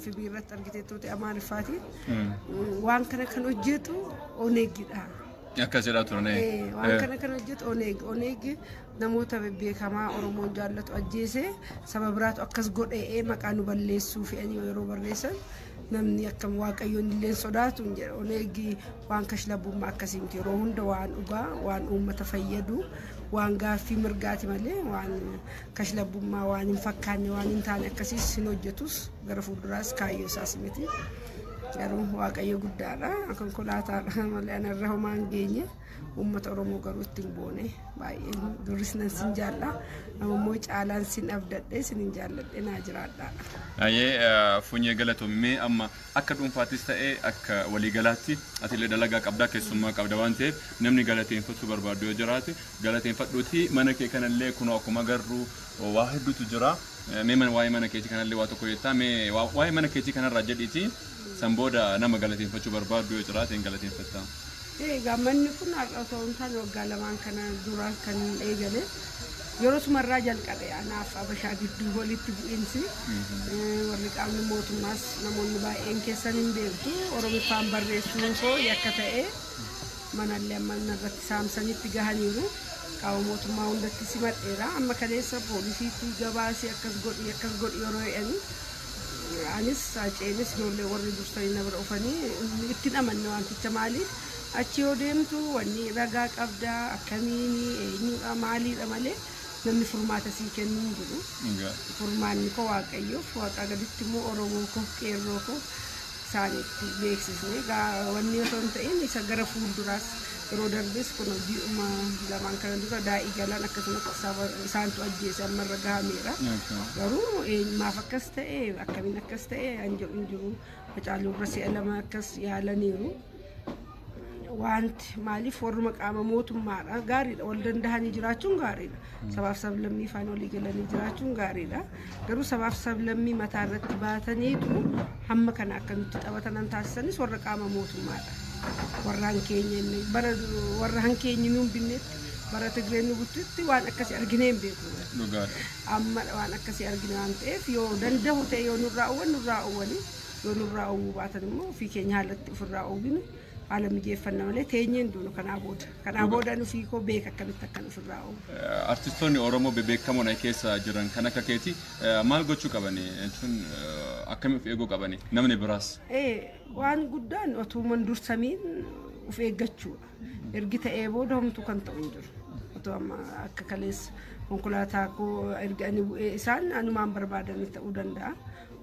FB irratti argiteettu ta'e Amaariffaatiin waan kana kan hojjetu Oneegidha. Akkas jedhaa turan. Waan kana kan hojjetu Oneeg. Oneeg namoota bebbeekamaa Oromoon jaallatu ajjeese, saba biraatu akkas godhee maqaa nu balleessuu fe'anii yeroo barreessan, namni akkam Waaqayyoon illee sodaatu hin jedha. Oneeg waan kashlabbummaa akkasii miti. Yeroo hunda waan dhugaa, waan uummata fayyadu, waan gaaffii mirgaati malee waan kashlabbummaa, waan hin fakkaanne, waan hin taane akkasiis hin hojjetus, gara fuulduraas kaayyoo isaas miti. Garuu Waaqayyo guddaadha. Konkolaataadha malee anarra homaa hin geenye. Uummata Oromoo garuu ittiin boone baay'ee. Duris nan sin jaalla, amma immoo caalaan sin abdadhe, sin hin jaalladhe, naa jiraadha. Ayyee, Funyee, galatoomii. Amma akka dhuunfaattis ta'ee akka waliigalaatti atillee dalagaa qabdaa, keessummaa qabda waan ta'eef, namni galateeffachuu barbaadu yoo jiraate galateeffadhuuti. Mana kee kanallee kunoo akkuma agarru waa hedduutu jira. Mee waa'ee mana keetii kanallee waa tokko jettaa? Mee waa'ee mana keetii kanarraa jedhiiti, san booda nama galateeffachuu barbaaddu yoo jiraate hin galateeffatta. Egaa manni kun har'a otoo hin taane waggaa 2n kana dura kan eegale. Yeroo sumarraa jalqabe anaaf Abashaa gidduu walitti bu'iinsi. Warri qaamni mootummaas, namoonni baay'een keessan hin beektu. Oromiffaan barreessuun koo yakka ta'e, manallee amma irratti saamsanitti gahaniiru. Qaama mootummaa hundatti simadheera. Amma kaleessa poolisiitti gabaasee akkas godhi, akkas godhi yeroo jedhani, anis Haceenis ijoollee warri dursanii na bira dhufanii ittiin amanne wanticha. Maaliif achi yoo deemtu wanni ragaa qabdaa, akkamiini, eenyudha, maaliidha malee namni furmaata sii kennuu hin jiru. Furmaanni koo Waaqayyoof, Waaqaa gaditti immoo Oromoo koo, qeerroo koo isaanitti beeksisne. Wanni otoo hin ta'in isa gara fuulduraas yeroo darbes kun ji'uma 2n kana dura daa'ii galaan akkasumas isaantu ajjeese ammarra gahameera. Garuu maaf akkas ta'e, akkamiin akkas ta'e an jedhu hin jiru. Hacaaluu irra si'a 2 akkas yaalaniiru. Wanti maaliif warruma qaama mootummaadha gaariidha, wal dandahanii jiraachuun gaariidha. Sabaaf sablammii faana walii galanii jiraachuun gaariidha. Garuu sabaaf sablammii mataa irratti baataniitu hamma kana akka nutti taphatan taasisanis warra qaama mootummaadha. Warra hankeenya bara warra hankeenya nuun binnetti, bara Tigreen nu buttutti waan akkasii arginee hin beeknu. Amma waan akkasii argine waan ta'eef, yoo danda'u ta'e yoo nurraa uwwan nurraa uwwanii, yoo nurraa uwwuu baatan immoo ofii keenya haalatti ofirraa uwwinu haala mijeeffanna malee teenyeen duunu kanaa booda. Kanaa booda nufii koo beeka akkamitti akkan ofirraa uwwu. Artistoonni Oromoo bebeekamoon keessa jiran kan akka keeti maal gochuu qabani jechuun, akkamii of eeguu qabani namni biraas? Waan guddaan otuuman dursamiin of eeggachuudha. Ergi ta'ee booda homtuu kan ta'u hin jiru. Otoo amma akka kaleessa konkolaataa koo erga ani bu'ee isaan anumaan barbaadanii ta'uu danda'a.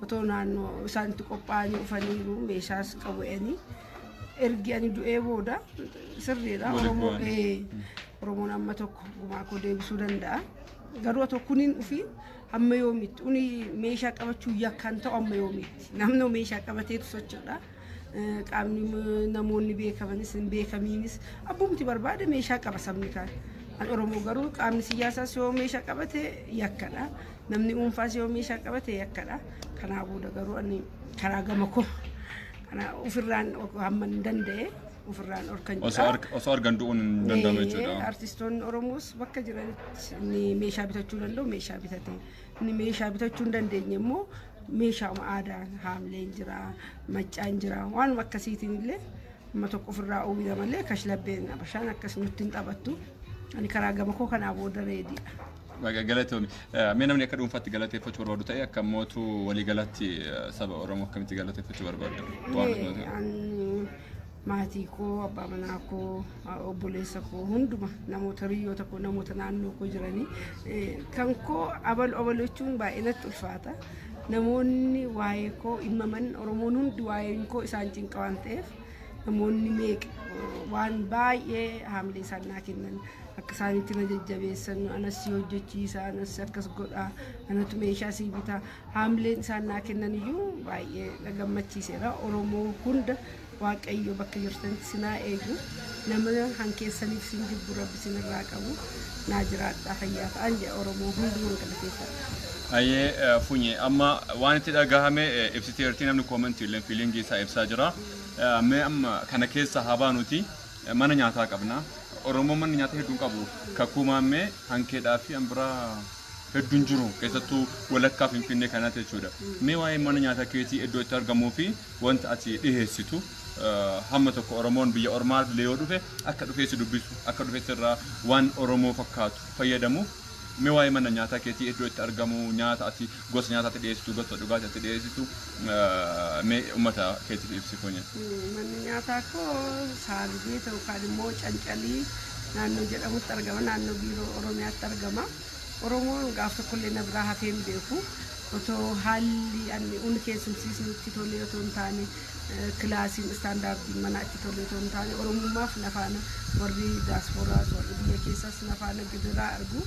Otoo naannoo isaanitti qophaa'anii dhufaniiru, meeshaas qabu'anii, ergi ani du'ee booda sirriidha. Oromoon amma tokko gumaa koo deebisuu danda'a. Garuu otoo kuniin dhufiin hamma yoomitti uni meeshaa qabachuu yakkaan ta'u, amma yoomitti namni meeshaa qabateetu socho'udha. Qaamni namoonni beekamanis hin beekamiinis abbumti barbaade meeshaa qaba sabni kaan. An Oromoo garuu qaamni siyaasaas yoo meeshaa qabate yakkadha. Namni dhuunfaas yoo meeshaa qabate yakkadha. Kanaa booda garuu ani karaa gama koo kana ofirraan hamma hin danda'e ofirraan orkan jira. Osoo argan du'uun hin danda'amu jechuudha. Artistoonni Oromoos bakka jiranitti inni meeshaa bitachuu danda'u meeshaa bitate. Inni meeshaa bitachuu hin dandeenye immoo meeshaa aadaa, haamleen jira, maccaan jira, waanuma akkasiitiin illee amma tokko ofirraa uwwisa malee kashlabbeen Abashaan akkas nutti hin taphattu. Ani karaa gama koo kanaa booda ready dha. Galatoomi. Mee namni akka dhuunfaatti galateeffachuu barbaadu ta'e, akka mootuu waliigalatti saba Oromoo akkamitti galateeffachuu barbaadu? Maatii koo, abbaa manaa koo, obboleessa koo hunduma, namoota hiriyoota koo, namoota naannoo koo jiranii kan koo abalu abalu jechuun baay'ee natti ulfaata. Namoonni waa'ee koo himmaman, Oromoon hundi waa'een koo isaan cinqa waan ta'eef, namoonni meeqa waan baay'ee haamilee isaan naa kennan, akka isaanitti na jajjabeessan, anas si hojjechiisa, anas akkas godha, anatu meeshaa sii bitaa, haamileen isaan naa kennan iyyuu baay'ee na gammachiiseera. Oromoo hunda Waaqayyo bakka jirtanitti sinaa eegu, nama hankeessaniif sin jibbu Rabbi sinirraa qabu, naa jiraadhaa, fayyaa ta'an jedha. Oromoo hundumaan galateeffadha. Ayyee Funye, amma waan itti dhagahame ibsiteerti, namni comment illee feeling isaa ibsaa jira. Mee amma kana keessa haa baanuti, mana nyaataa qabna. Oromoon mana nyaataa hedduun qabu. Kakuu maammee hankeedhaa fi an biraa hedduun jiru keessattuu walakkaa Finfinnee kanaatti jechuudha. Mee waa'ee mana nyaataa keetii iddoo itti argamuu fi wanta ati dhiheessitu hamma tokko Oromoon biyya ormaa illee yoo dhufe akka dhufee si dubbisu akka dhufee sirraa waan Oromoo fakkaatu fayyadamuuf mee waa'ee mana nyaataa keetii iddoo itti argamu nyaata ati gosa nyaataa ati dhiyeessitu gosa dhugaatii ati dhiyeessitu mee uummata keetiif ibsi Funyee. Manni nyaataa koo Saarbeet yookaan immoo Cancalii naannoo jedhamutti argama. Naannoo biiroo Oromiyaatti argama. Oromoon gaaf tokkollee na biraa hafee hin beeku. Otoo haalli ani uni keessumsiisni itti tolee otoo hin taane kilaasiin istaandaardiin manaa itti tolee otoo hin taane Oromummaaf na faana warri daasporaas warri biyya keessaas na faana gidiraa argu.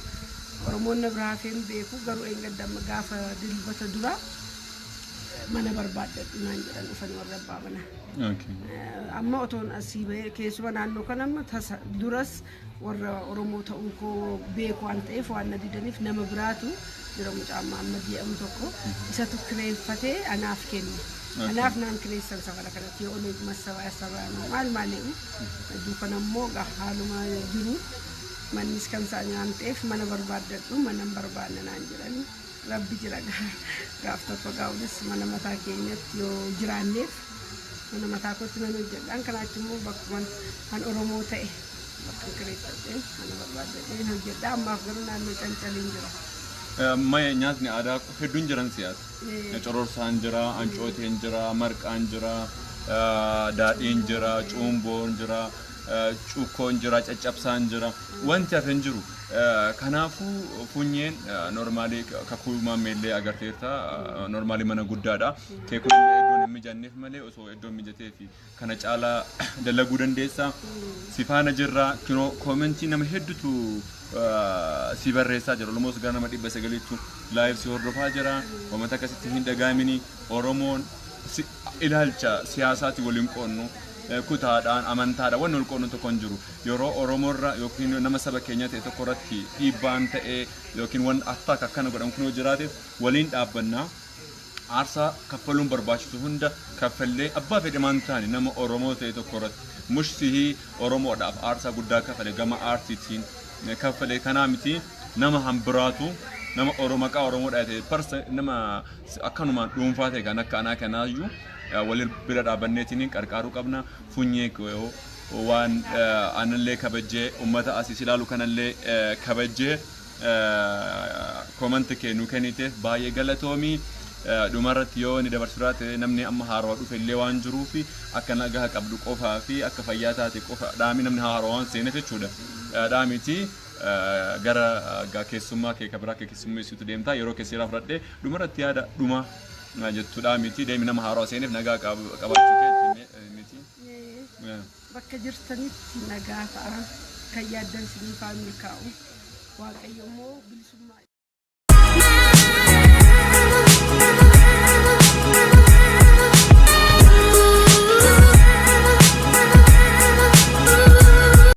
Oromoon na biraa hafee hin beeku garuu eengadda amma gaafa dilbata dura mana barbaaddadhu naan jedhan dhufan warri abbaa manaa. Amma otoon asii bahee keessuma naannoo kana amma tasa duras warra Oromoo ta'uu koo beeku waan ta'eef waan na didaniif nama biraatu jira mucaa Mahammad jedhamu tokko isatu kireeffatee anaaf kenne. Anaaf naan kireessan safara kanatti yoo olee massabaa maal maal jedhu duukana immoo haaluma jiru mannis kan isaa waan ta'eef mana barbaaddadhu mana hin barbaanne naan jedhani rabbi jira gaaf tokko gaa'unis mana mataa keenyatti yoo jiraanneef mana mataa kootti nan hojjedhaan kanaachi immoo bakkuma kan Oromoo ta'e bakka kireeffadhee mana barbaaddadhee hojjedha ammaaf garuu naannoo Cancaliin jira. Nyaatni aadaa hedduun jiran siyaasa. Cororsaan jira, ancooteen jira, marqaan jira, daadhiin jira, cuumboon jira, cukkoon jira, caccabsaan jira. Wanti hafe hin jiru. Kanaafuu Funyeen normaalii kakuu maammeellee agarteerta normaalii mana guddaadha. Keekun illee iddoon hin mijanneef malee osoo iddoon mijatee fi kana caalaa dalaguu dandeessa. Si faana jirra kinoo koomentii nama hedduutu si barreessaa jira. Almost gara nama 900tu live si hordofaa jira. Uummata akkasitti hin dhagaamini Oromoon ilaalcha siyaasaatti waliin qoonnu. Kutaadhaan amantaadhaan wanni wal qoonnu tokko hin jiru. Yeroo Oromoorra yookiin nama saba keenya ta'e tokko irratti dhiibbaan ta'ee yookiin waan attaak akkana godhamu kun yoo jiraate waliin dhaabbannaa. Aarsaa kaffaluun barbaachisu hunda kaffallee abbaa fedhe maan taane nama Oromoo ta'e tokko irratti mushsihii Oromoodhaaf aarsaa guddaa kafale gama aartiitiin kaffale kanaa miti nama hambiraatu nama Oromoo maqaa Oromoodhaa ta'e parsa nama akkanumaan dhuunfaa ta'e kan akka anaa kanaayyuu walii bira dhaabbanneetiin qarqaaruu qabna. Funyee waan anallee kabajjee uummata asii ilaalu kanallee kabajjee koomenti kee nu kenniteef baay'ee galatoomii. Dhumarratti yoo inni dabarsu taate namni amma haarawaa dhufe illee waan jiruuf akka nagaa qabdu qofaa fi akka fayyaa taate qofa dhaami namni haarawaa waan seeneef jechuudha. Dhaamiti gara keessummaa kee kan biraa kee keessummeessitu deemtaa yeroo keessaa irraa fudhadhee dhumarratti yaada dhuma jettu dhaamiti deemi nama haarawaa seeneef nagaa qabaachuu keetti miti. Bakka jirtanitti nagaa ta'a kan yaaddan isiniif haa milkaa'u. Waaqayyo immoo bilisummaa.